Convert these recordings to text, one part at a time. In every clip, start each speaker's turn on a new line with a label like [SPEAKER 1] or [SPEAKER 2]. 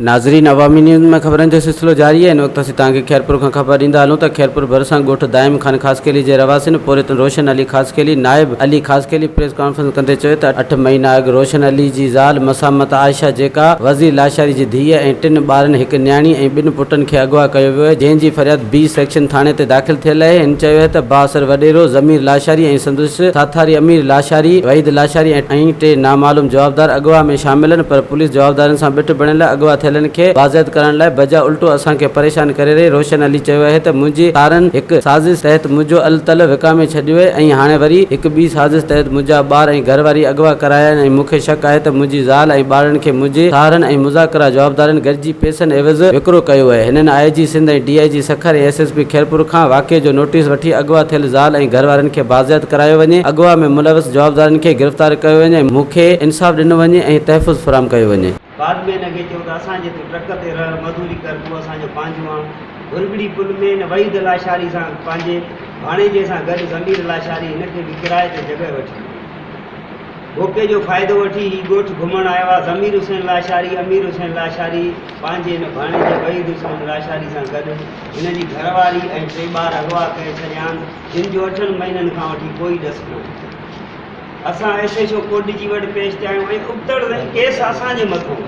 [SPEAKER 1] ناظرين عوامي نيوز ۾ خبرن جو سلسلو جاري آهي ان وقت اسين توهان کي خيرپور کان خبر ڏيندا هلون ته خيرپور ڀرسان ڳوٺ دائم خان خاصخيلي جي رهواسين پورهيت روشن علي خاصخيلي نائب علي خاصخيلي پريس ڪانفرنس ڪندي چيو ته اٺ مهينا اڳ روشن علي جي زال مسامت عائشه جيڪا وزير لاشاري جي ڌيء ۽ ٽن ٻارن هڪ نياڻي ۽ ٻن پٽن کي اغوا ڪيو ويو آهي جنهن جي فرياد بي سيڪشن ٿاڻي تي داخل ٿيل آهي هن چيو آهي ته بااثر وڏيرو ضمير لاشاري ۽ سندس ساٿاري امير لاشاري وحيد لاشاري ۽ ٽي نامعلوم جوابدار اغوا ۾ شامل آهن پر پوليس جوابدارن سان ٻٽ بڻيل اغوا ٿيلن کي بازياب ڪرڻ لاء بجاء الٽو اسان کي پريشان ڪري رهي روشن علي چيو آهي ته منهنجي سارن هڪ سازش تحت منهنجو ال تل وڪامي ڇڏيو آهي ۽ هاڻي وري هڪ ٻي سازش تحت منهنجا ٻار ۽ گهر واري اغوا ڪرايا آهن ۽ مون کي شڪ آهي ته منهنجي زال ۽ ٻارڙن کي منهنجي ساهرن ۽ مذاڪره جوابدارن گڏجي پئسن عيوض وڪرو ڪيو آهي هنن آء جي سنڌ ۽ ڊي I جي Sukkur ۽ S S P Khairpur کان واقعي جو نوٽيس وٺي اغوا ٿيل زال ۽ گهر وارن کي بازياب ڪرايو وڃي اغوا ۾ ملوث جوابدارن کي گرفتار ڪيو وڃي ۽ مون کي انصاف ڏنو وڃي ۽ تحفظ فراهم ڪيو وڃي.
[SPEAKER 2] بعد ۾ هن کي چيو ته اسان جي تون ٽرڪ تي رهه، مزوري ڪر، تون اسان جو پنهنجو آن. گرگڙي پل ۾ هن وحيد لاشاري سان پنهنجي ڀاڻيجي سان گڏ ضمير لاشاري هن کي به ڪرائي تي جڳهه وٺي ڏني. موقعي جو فائدو وٺي هي ڳوٺ گهمڻ آيو آ. ضمير حسين لاشاري، امير حسين لاشاري پنهنجي هن ڀاڻيجي وحيد حسين لاشاري سان گڏ هن جي گهرواري ۽ ٽي ٻار اغوا ڪري ڇڏيا آهن، جن جو اٺن مهينن کان وٺي ڪوئي ڏس ناهي. اسان ايس ايڇ او ڪوٽڏيجي وٽ پيش ٿيا آهيون ۽ ابتڙ وري ڪيس اسان جي مٿان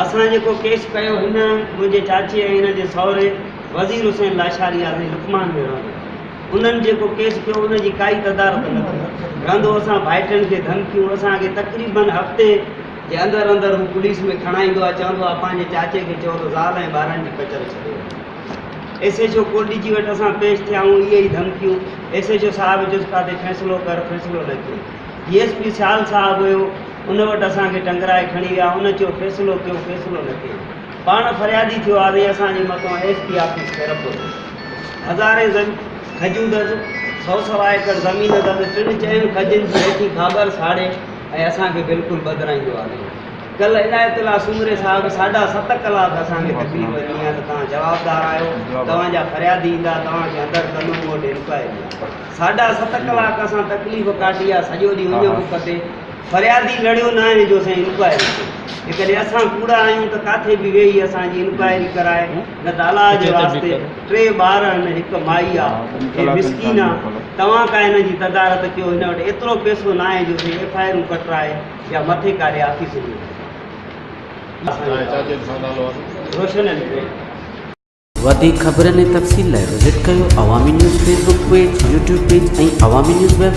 [SPEAKER 2] اسان جيڪو ڪيس ڪيو هن منهنجي چاچي ۽ هن جي سهري وزير حسين لاشاري آزي لقمان ۾ رهندو انهن جيڪو ڪيس ڪيو ان جي ڪائي تدارڪ نه ٿي رهندو اسان ڀائٽين کي ڌمڪيون اسان کي تقريبن هفتي جي اندر اندر هو پوليس ۾ کڻائيندو آهي چوندو آهي پنهنجي چاچي کي چئو ته زال ۽ ٻارن جي پچر ڇڏي وڃي. ايس ايڇ او ڪوٽڏيجي وٽ اسان پيش ٿيا آهيون اهي ئي ڌمڪيون ايس ايڇ او صاحب چيس ڪاٿي فيصلو ڪر فيصلو نه ڪيو ڊي ايس پي سيال صاحب هيو ان وٽ اسان کي ٽنگرائي کڻي ويا ان چيو فيصلو ڪيو فيصلو نه ڪيو پاڻ فريادي ٿيو آهي اسان جي مٿان ايس پي آفيس خيرپور هزارين زم کجون دز سو سوا ايڪڙ زمين دز ٽن چئن کجين جي هيٺين کاٻر ساڙي ۽ اسان کي بلڪل ٻڌرائيندو آهي ڪلهه عنايت الله سومري صاحب ساڍا ست ڪلاڪ اسان کي تڪليف ڏني آهي ته توهان جوابدار آهيو، توهان جا فريادي ايندا، توهان کي اندر ڪندو مون وٽ انڪوائري آهي. ساڍا ست ڪلاڪ اسان تڪليف ڪاٽي آهي، سڄو ڏينهن اڃ بک تي فريادي لڙيو ناهي جو سائين انڪوائري ٿئي. جيڪڏهن اسان ڪوڙا آهيون ته ڪاٿي به ويهي اسان جي انڪوائري ڪرائي نه ته الله جي واسطي ٽي ٻار آهن، هڪ مائي آهي، هي مسڪين آهي، توهان ڪا هن جي تدارڪ ڪيو، هن وٽ ايترو پئسو ناهي جو سائين ايف I آرون ڪٽرائي. يا مٿي ڪاري آفيس ۾ روشن علي بيگ.
[SPEAKER 1] وڌيڪ خبرن ۽ تفصيل لاء وزٽ ڪيو Awami news Facebook page, YouTube page ۽ Awami news web.